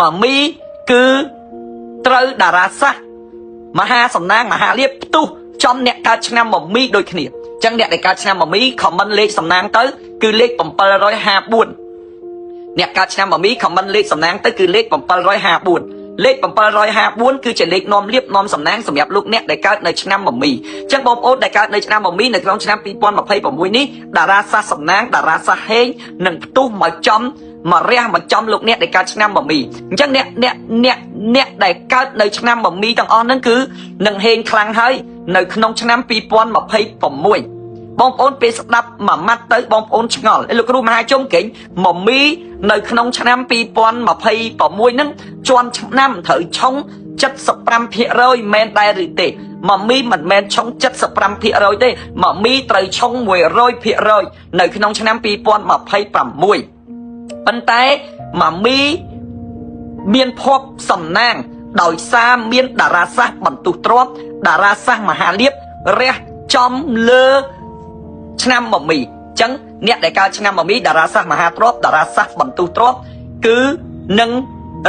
មមីគឺត្រូវតារាសាស្ត្រមហាសំណាងមហាលៀបផ្ទុះចំអ្នកកើតឆ្នាំមមីដូចគ្នាអញ្ចឹងអ្នកដែលកើតឆ្នាំមមី comment លេខសំណាងទៅគឺលេខ754អ្នកកើតឆ្នាំមមី comment លេខសំណាងទៅគឺលេខ754លេខ754គឺជាលេខនាំលៀបនាំសំណាងសម្រាប់លោកអ្នកដែលកើតនៅឆ្នាំមមីអញ្ចឹងបងប្អូនដែលកើតនៅឆ្នាំមមីនៅក្នុងឆ្នាំ2026នេះតារាសាស្ត្រសំណាងតារាសាស្ត្រហេងនឹងផ្ទុះមកចំមករះមកចំលោកអ្នកដែលកើតឆ្នាំមមីអញ្ចឹងអ្នកអ្នកអ្នកអ្នកដែលកើតនៅឆ្នាំមមីទាំងអស់ហ្នឹងគឺនឹងហេងខ្លាំងហើយនៅក្នុងឆ្នាំ2026បងប្អូនពេលស្ដាប់មួយម៉ាត់ទៅបងប្អូនឆ្ងល់លោកគ្រូមហាជុំក្រែងមមីនៅក្នុងឆ្នាំ2026ហ្នឹងជាន់ឆ្នាំត្រូវឆុង75%មែនដែរឬទេមមីមិនមែនឆុង75%ទេមមីត្រូវឆុង100%នៅក្នុងឆ្នាំ2026ប៉ុន្តែមមីមានភពសំណាងដោយសារមានតារាសាស្ត្របន្ទុះទ្រព្យតារាសាស្ត្រមហាលៀបរះចំលើឆ្នាំមមីអញ្ចឹងអ្នកដែលកើតឆ្នាំមមីតារាសាស្ត្រមហាទ្រព្យតារាសាស្ត្របន្ទុះទ្រព្យគឺនឹង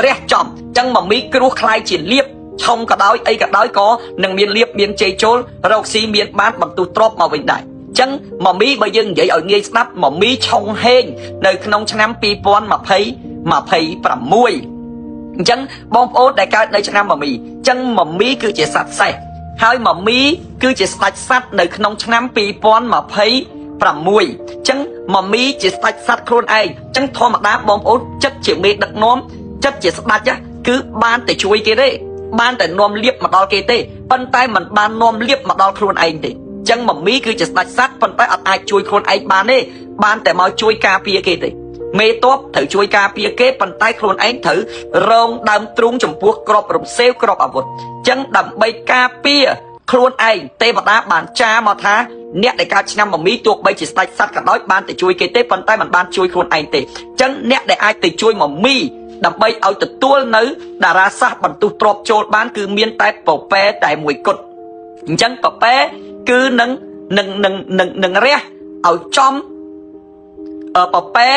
រះចំអញ្ចឹងមមីគ្រោះคล้ายជាលៀបឆុងក៏ដោយអីក៏ដោយក៏នឹងមានលៀបមានជ័យចូលរកស៊ីមានបានបន្ទុះទ្រព្យមកវិញដែរអញ្ចឹងមមីបើយើងនិយាយឲ្យងាយស្ដាប់មមីឆុងហេងនៅក្នុងឆ្នាំ2026អញ្ចឹងបងប្អូនដែលកើតនៅឆ្នាំមមីអញ្ចឹងមមីគឺជាសត្វសេះហើយមមីគឺជាស្ដេចសត្វនៅក្នុងឆ្នាំ2026អញ្ចឹងមមីជាស្ដេចសត្វខ្លួនឯងអញ្ចឹងធម្មតាបងប្អូនចិត្តជាមេដឹកនាំចិត្តជាស្ដេចគឺបានតែជួយគេទេបានតែនាំលៀបមកដល់គេទេប៉ុន្តែมันបាននាំលៀបមកដល់ខ្លួនឯងទេអញ្ចឹងមមីគឺជាស្ដេចសត្វប៉ុន្តែអត់អាចជួយខ្លួនឯងបានទេបានតែមកជួយការពារគេទេមេតបត្រូវជួយការពារគេប៉ុន្តែខ្លួនឯងត្រូវរងដើមទ្រូងចំពោះក្របរំសេវក្របអាវុធអញ្ចឹងដើម្បីការពារខ្លួនឯងទេវតាបានចាមកថាអ្នកដែលកើតឆ្នាំមមីទោះបីជាស្ដេចសត្វក៏ដោយបានតែជួយគេទេប៉ុន្តែមិនបានជួយខ្លួនឯងទេអញ្ចឹងអ្នកដែលអាចទៅជួយមមីដើម្បីឲ្យទទួលនៅតារាសាស្ត្របន្ទុះទ្របចូលបានគឺមានតែពពែតែមួយគត់អញ្ចឹងពពែគឺនឹងនឹងនឹងនឹងនឹងរះឲ្យចំពពែ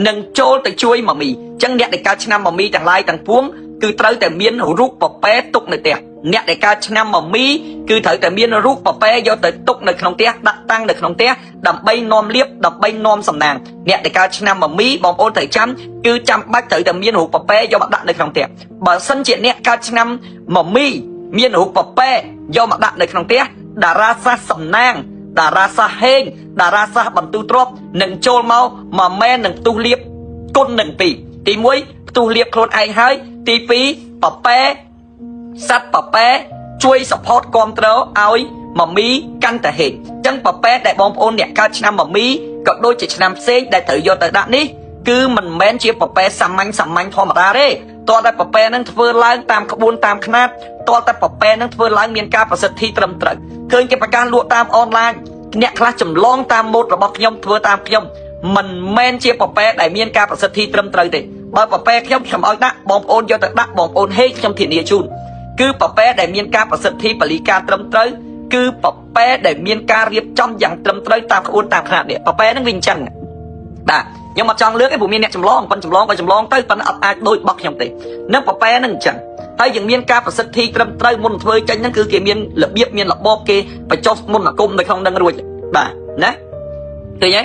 នឹងចូលទៅជួយមមីអញ្ចឹងអ្នកដែលកើតឆ្នាំមមីទាំងឡាយទាំងពួងគឺត្រូវតែមានរូបពពែទុកនៅផ្ទះអ្នកដែលកើតឆ្នាំមមីគឺត្រូវតែមានរូបពពែយកទៅទុកនៅក្នុងផ្ទះដាក់តាំងនៅក្នុងផ្ទះដើម្បីនាំលៀបដើម្បីនាំសំណាងអ្នកដែលកើតឆ្នាំមមីបងប្អូនត្រូវចាំគឺចាំបាច់ត្រូវតែមានរូបពពែយកមកដាក់នៅក្នុងផ្ទះបើសិនជាអ្នកកើតឆ្នាំមមីមានរូបពពែយកមកដាក់នៅក្នុងផ្ទះតារាសាស្ត្រសំណាងតារាសាស្ត្រហេងតារាសាស្ត្របន្ទុះទ្រព្យនឹងចូលមកមួយមែននឹងផ្ទុះលៀបគុណនឹងពីរទី1ផ្ទុះលៀបខ្លួនឯងហើយទី2ពពែសត្វពពែជួយ support គ្រប់គ្រងឲ្យមមីកាន់តែហេងអញ្ចឹងពពែដែលបងប្អូនអ្នកកើតឆ្នាំមមីក៏ដូចជាឆ្នាំផ្សេងដែលត្រូវយកទៅដាក់នេះគឺមិនមែនជាពពែសាមញ្ញសាមញ្ញធម្មតាទេតើតែពពែនឹងធ្វើឡើងតាមក្បួនតាមខ្នាតតើតែពពែនឹងធ្វើឡើងមានការប្រសិទ្ធិត្រឹមត្រូវឃើញគេប្រកាសលក់តាមអនឡាញអ្នកខ្លះចម្លងតាមម៉ូដរបស់ខ្ញុំធ្វើតាមខ្ញុំមិនមែនជាពពែដែលមានការប្រសិទ្ធិត្រឹមត្រូវទេបើពពែខ្ញុំខ្ញុំឲ្យដាក់បងប្អូនយកទៅដាក់បងប្អូនហេខ្ញុំធានាជូនគឺពពែដែលមានការប្រសិទ្ធិពលីការត្រឹមត្រូវគឺពពែដែលមានការរៀបចំយ៉ាងត្រឹមត្រូវតាមក្បួនតាមខ្នាតនេះពពែហ្នឹងវាអញ្ចឹងបាទខ្ញុំអត់ចង់លើកទេព្រោះមានអ្នកចម្លងប៉ុនចម្លងក៏ចម្លងទៅប៉ុន្តែអត់អាចដូចរបស់ខ្ញុំទេនឹងពពែហ្នឹងអញ្ចឹងហើយยังមានការប្រសិទ្ធិត្រឹមត្រូវមុនធ្វើចេញហ្នឹងគឺគេមានរបៀបមានរបបគេបញ្ចុះមុនអាគមនៅក្នុងហ្នឹងរួចបាទណាឃើញទេ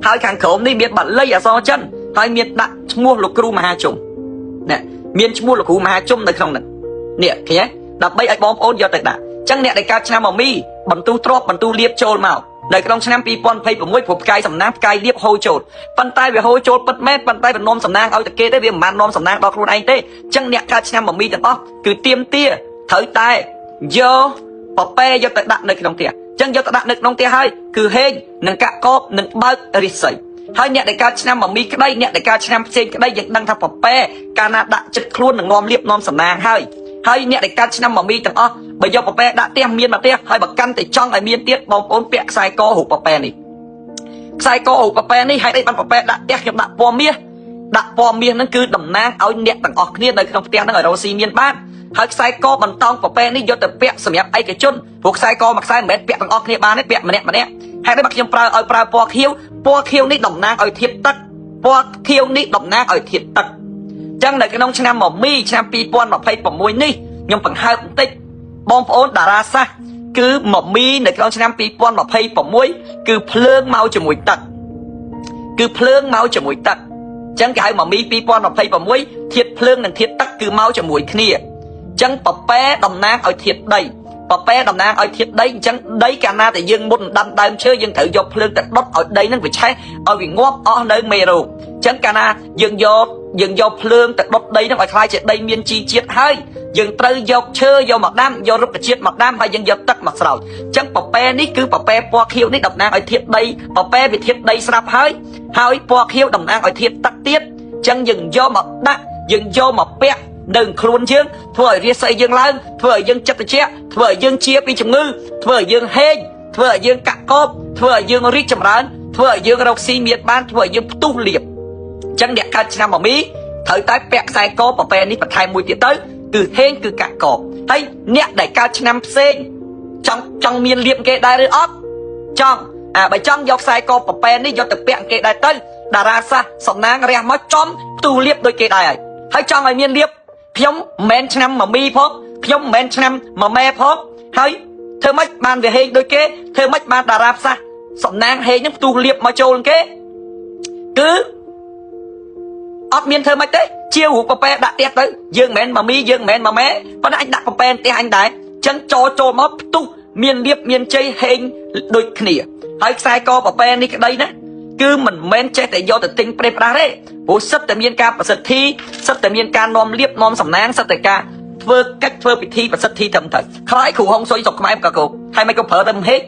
ហើយខាងក្រោមនេះមានបាលីអក្សរចិនហើយមានដាក់ឈ្មោះលោកគ្រូមហាជុំណាមានឈ្មោះលោកគ្រូមហាជុំនៅក្នុងហ្នឹងនេះឃើញទេដើម្បីឲ្យបងប្អូនយកទៅដាក់អញ្ចឹងអ្នកដែលកើតឆ្នាំមមីបន្ទុះទ្រព្យបន្ទុះលៀបចូលមកនៅក្នុងឆ្នាំ2026ព្រោះផ្កាយសំណាងផ្កាយលៀបហូរចូលប៉ុន្តែវាហូរចូលពិតមែនប៉ុន្តែវានាំសំណាងឲ្យតែគេទេវាមិនបាននាំសំណាងដល់ខ្លួនឯងទេអញ្ចឹងអ្នកកើតឆ្នាំមមីទាំងអស់គឺទៀមទាត្រូវតែយកពពែយកទៅដាក់នៅក្នុងផ្ទះអញ្ចឹងយកទៅដាក់នៅក្នុងផ្ទះហើយគឺហេងនឹងកាក់កបនឹងបើករិស័យហើយអ្នកដែលកើតឆ្នាំមមីក្តីអ្នកដែលកើតឆ្នាំផ្សេងក្តីយើងដឹងថាពពែកាលណាដាក់ចិត្តខ្លួននឹងនាំលៀបនាំសំណាងហើយហើយអ្នកដែលកើតឆ្នាំមមីទាំងអស់បើយកពពែដាក់ផ្ទះមានមកផ្ទះហើយបើកាន់តែចង់ឲ្យមានទៀតបងប្អូនពាក់ខ្សែករូបពពែនេះខ្សែករូបពពែនេះហេតុអីបានពពែដាក់ផ្ទះខ្ញុំដាក់ពណ៌មាសដាក់ពណ៌មាសហ្នឹងគឺតំណាងឲ្យអ្នកទាំងអស់គ្នានៅក្នុងផ្ទះហ្នឹងឲ្យរកស៊ីមានបានហើយខ្សែកបន្តោងពពែនេះយកទៅពាក់សម្រាប់ឯកជនព្រោះខ្សែកមួយខ្សែមិនមែនពាក់ទាំងអស់គ្នាបានទេពាក់ម្នាក់ម្នាក់ហេតុអីបានខ្ញុំប្រើឲ្យប្រើពណ៌ខៀវពណ៌ខៀវនេះតំណាងឲ្យធាតុទឹកពណ៌ខៀវនេះតំណាងឲ្យធាតុទឹក ចឹងនៅក្នុងឆ្នាំមមីឆ្នាំ2026នេះខ្ញុំបង្ហើបបន្តិចបងប្អូនតារាសាស្ត្រគឺមមីនៅក្នុងឆ្នាំ2026គឺភ្លើងមកជាមួយទឹកគឺភ្លើងមកជាមួយទឹកចឹងគេហៅមមី2026ធាតុភ្លើងនិងធាតុទឹកគឺមកជាមួយគ្នាចឹងពពែតំណាងឲ្យធាតុដីពពែតំណាងឲ្យធាតុដីអញ្ចឹងដីកាលណាតែយើងមុនដាំដើមឈើយើងត្រូវយកភ្លើងទៅដុតឲ្យដីនឹងវាឆេះឲ្យវាងាប់អស់នៅមេរោគអញ្ចឹងកាលណាយើងយកយើងយកភ្លើងទៅដុតដីនឹងឲ្យក្លាយជាដីមានជីជាតិហើយយើងត្រូវយកឈើយកមកដាំយករុក្ខជាតិមកដាំហើយយើងយកទឹកមកស្រោចអញ្ចឹងពពែនេះគឺពពែពណ៌ខៀវនេះតំណាងឲ្យធាតុដីពពែវាធាតុដីស្រាប់ហើយហើយពណ៌ខៀវតំណាងឲ្យធាតុទឹកទៀតអញ្ចឹងយើងយកមកដាក់យើងយកមកពាក់នៅខ្លួនយើងធ្វើឲ្យរាសីយើងឡើងធ្វើឲ្យយើងចិត្តត្រជាក់ធ្វើឲ្យយើងជាពីជំងឺធ្វើឲ្យយើងហេងធ្វើឲ្យយើងកាក់កបធ្វើឲ្យយើងរីកចម្រើនធ្វើឲ្យយើងរកស៊ីមានបានធ្វើឲ្យយើងផ្ទុះលៀបចឹងអ្នកកើតឆ្នាំមមីត្រូវតែពាក់ខ្សែកប្រពែនេះបន្ថែមមួយទៀតទៅគឺហេងគឺកាក់កបហើយអ្នកដែលកើតឆ្នាំផ្សេងចង់ចង់មានលៀបគេដែរឬអត់ចង់អាបើចង់យកខ្សែកប្រពែនេះយកទៅពាក់គេដែរទៅតារាសាស្ត្រសំណាងរះមកចំផ្ទុះលៀបដូចគេដែរហើយហើយចង់ឲ្យមានលៀបខ្ញុំមិនមែនឆ្នាំមមីផងខ្ញុំមិនមែនឆ្នាំមម៉ែផងហើយធ្វើម៉េចបានវាហេងដូចគេធ្វើម៉េចបានតារាសាស្ត្រសំណាងហេងនឹងផ្ទុះលៀបមកចូលគេគឺអត់មានធ្វើម៉េចទេជារូបពពែដាក់ផ្ទះទៅយើងមិនមែនម៉ាមីយើងមិនមែនម៉ាម៉ែប៉ុន្តែអញដាក់ពពែផ្ទះអញដែរចឹងចូលចូលមកផ្ទុះមានលៀបមានជ័យហេងដូចគ្នាហើយខ្សែកពពែនេះក្តីណាគឺមិនមែនចេះតែយកទៅទិញប្រេះប្រាស់ទេព្រោះសិតតែមានការប្រសិទ្ធិសិតតែមានការនាំលៀបនាំសំណាងសិតតែការធ្វើកិច្ចធ្វើពិធីប្រសិទ្ធិត្រឹមត្រូវខ្លាយគ្រូហុងស៊ុយស្រុកខ្មែរក៏គោហើយមិនក៏ប្រើទៅមិនហេក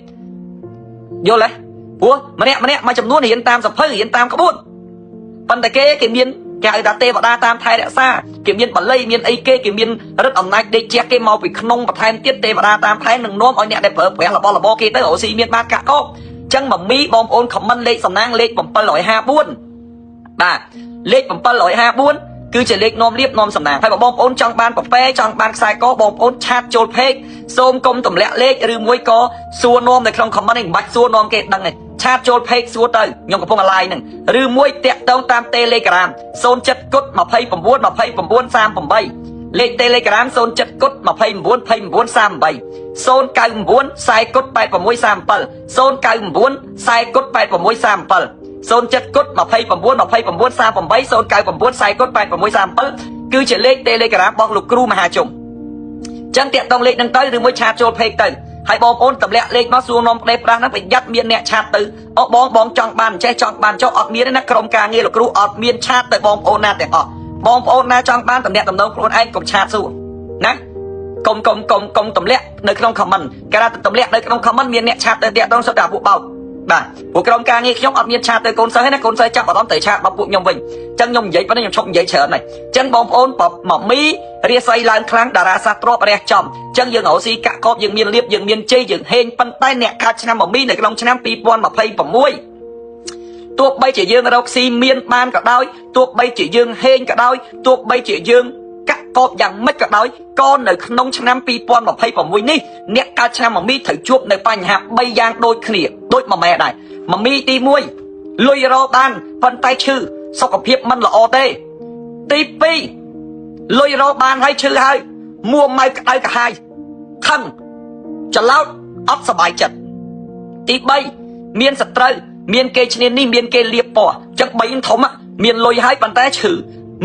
យល់ទេព្រោះម្នាក់ម្នាក់មួយចំនួនរៀនតាមសភៅរៀនតាមក្បួនប៉ុន្តែគេគេមានគេហៅថាទេវតាតាមថែរក្សាគេមានបល័យមានអីគេគេមានឫទ្ធិអំណាចដេកជះគេមកពីក្នុងបន្ថែមទៀតទេវតាតាមថែនឹងនាំឲ្យអ្នកដែលប្រើប្រាស់របស់របរគេទៅរកស៊ីមានបានកាក់កបចឹងមមីបងប្អូនខមមិនលេខសំណាងលេខ754បាទលេខ754គឺជាលេខនាំលៀបនាំសំណាងហើយបើបងប្អូនចង់បានប្រពែចង់បានខ្សែកបងប្អូនឆាតចូលពេកសូមកុំទម្លាក់លេខឬមួយក៏សួរនាំនៅក្នុង comment នេះមិនបាច់សួរនាំគេដឹងទេឆាតចូលពេកសួរទៅខ្ញុំកំពុង live ហ្នឹងឬមួយតាក់ទងតាម Telegram 07គុត29 29 38លេខ Telegram 07គុត29 29 38 099 40គុត86 37 099 40គុត86 37 07គុត29 29 38 099 40គុត86 37គឺជាលេខ Telegram របស់លោកគ្រូមហាជុំចឹងតាក់ទងលេខហ្នឹងទៅឬមួយឆាតចូលពេកទៅហើយបងប្អូនទម្លាក់លេខមកសួរនាំប្តេប្រាស់ហ្នឹងប្រយ័ត្នមានអ្នកឆាតទៅអូបងបងចង់បានចេះចង់បានចុះអត់មានទេណាក្រុមការងារលោកគ្រូអត់មានឆាតទៅបងប្អូនណាទាំងអស់បងប្អូនណាចង់បានតំណាក់តំណងខ្លួនឯងកុំឆាតសួរណាកុំកុំកុំកុំទម្លាក់នៅក្នុង comment គេថាទម្លាក់នៅក្នុង comment មានអ្នកឆាតទៅតាក់ទងសុទ្ធតែពួកបោកបាទពួកក្រុមការងារខ្ញុំអត់មានឆាតទៅកូនសិស្សទេណាកូនសិស្សចាប់អារម្មណ៍ទៅឆាតមកពួកខ្ញុំវិញអញ្ចឹងខ្ញុំនិយាយប៉ុណ្ណេះខ្ញុំឈប់និយាយច្រើនហើយអញ្ចឹងបងប្អូនមកមីរាសីឡើងខ្លាំងតារាសាស្ត្រទ្របរះចំអញ្ចឹងយើងរកស៊ីកាក់កបយើងមានលៀបយើងមានជ័យយើងហេងប៉ុន្តែអ្នកកើតឆ្នាំមមីនៅក្នុងឆ្នាំ2026ទោះបីជាយើងរកស៊ីមានបានក៏ដោយទោះបីជាយើងហេងក៏ដោយទោះបីជាយើងកាក់កបយ៉ាងម៉េចក៏ដោយក៏នៅក្នុងឆ្នាំ2026នេះអ្នកកើតឆ្នាំមមីត្រូវជួបនៅបញ្ហា3យ៉ាងដូចគ្នាដូចមម៉ែដែរមមីទី1លុយរកបានប៉ុន្តែឈឺសុខភាពមិនល្អទេទី2លុយរកបានហើយឈឺហើយមួម៉ៅក្តៅក្រហាយខឹងច្រឡោតអត់សប្បាយចិត្តទី3មានសត្រូវមានគេឈ្នានេះមានគេលៀបពណ៌អញ្ចឹង3ធំមានលុយហើយប៉ុន្តែឈឺ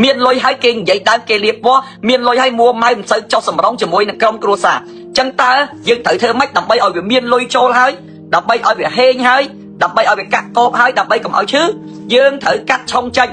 មានលុយហើយគេនិយាយដើមគេលៀបពណ៌មានលុយហើយមួម៉ៅមិនសូវចុះសម្រងជាមួយនឹងក្រុមគ្រួសារអញ្ចឹងតើយើងត្រូវធ្វើម៉េចដើម្បីឲ្យវាមានលុយចូលហើយដើម្បីឲ្យវាហេងហើយដើម្បីឲ្យវាកាក់កបហើយដើម្បីកុំឲ្យឈឺយើងត្រូវកាត់ឆុងចេញ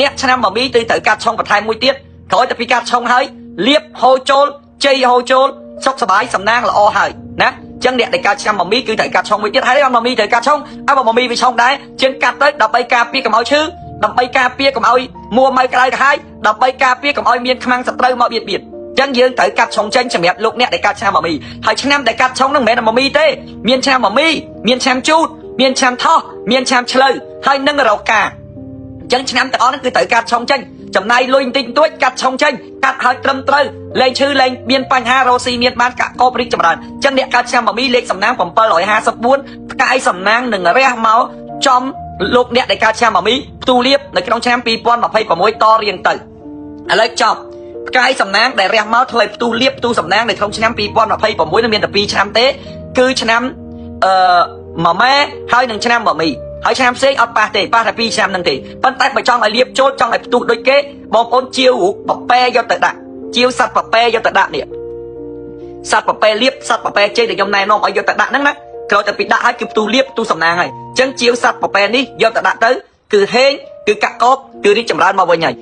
អ្នកឆ្នាំមមីទៅត្រូវកាត់ឆុងបន្ថែមមួយទៀតក្រោយតែពីកាត់ឆុងហើយលៀបហូរចូលជ័យហូរចូលសុខសប្បាយសំណាងល្អហើយណាចឹងអ្នកដែលកើតឆ្នាំមមីគឺត្រូវកាត់ឆុងមួយទៀតហើយមមីត្រូវកាត់ឆុងអើបើមមីវាឆុងដែរជាងកាត់ទៅដើម្បីការពារកុំឲ្យឈឺដើម្បីការពារកុំឲ្យមួម៉ៅក្តៅក្រហាយដើម្បីការពារកុំឲ្យមានខ្មាំងសត្រូវមកបៀតបៀនចឹងយើងត្រូវកាត់ឆុងចេញសម្រាប់លោកអ្នកដែលកាត់ឆ្នាំមមីហើយឆ្នាំដែលកាត់ឆុងហ្នឹងមិនមែនមមីទេមានឆ្នាំមមីមានឆ្នាំជូតមានឆ្នាំថោះមានឆ្នាំឆ្លូវហើយនឹងរកកាចឹងឆ្នាំទាំងអស់ហ្នឹងគឺត្រូវកាត់ឆុងចេញចំណាយលុយបន្តិចបន្តួចកាត់ឆុងចេញកាត់ឲ្យត្រឹមត្រូវលែងឈឺលែងមានបញ្ហារោស៊ីមានបានកាក់កបរីកចម្រើនចឹងអ្នកកាត់ឆ្នាំមមីលេខសំណាង754ផ្កាយសំណាងនឹងរះមកចំលោកអ្នកដែលកើតឆ្នាំមមីផ្ទូលៀបនៅក្នុងឆ្នាំ2026តរៀងទៅ ឥឡូវចប់ផ្កាយសំណាងដែលរះមកធ្វើឲ្យផ្ទុះលៀបផ្ទុះសំណាងនៅក្នុងឆ្នាំ2026នឹងមានតែ2ឆ្នាំទេគឺឆ្នាំអឺមម៉ែហើយនឹងឆ្នាំមមីហើយឆ្នាំផ្សេងអត់ប៉ះទេប៉ះតែ2ឆ្នាំហ្នឹងទេប៉ុន្តែបើចង់ឲ្យលៀបចូលចង់ឲ្យផ្ទុះដូចគេបងប្អូនជាវរូបពពែយកទៅដាក់ជាវសត្វពពែយកទៅដាក់នេះសត្វពពែលៀបសត្វពពែជ័យដែលខ្ញុំណែនាំឲ្យយកទៅដាក់ហ្នឹងណាក្រោយតែពីដាក់ហើយគឺផ្ទុះលៀបផ្ទុះសំណាងហើយអញ្ចឹងជាវសត្វពពែនេះយកទៅដាក់ទៅគឺហេងគឺកាក់កបគឺរីកចម្រើនមកវិញហើយ។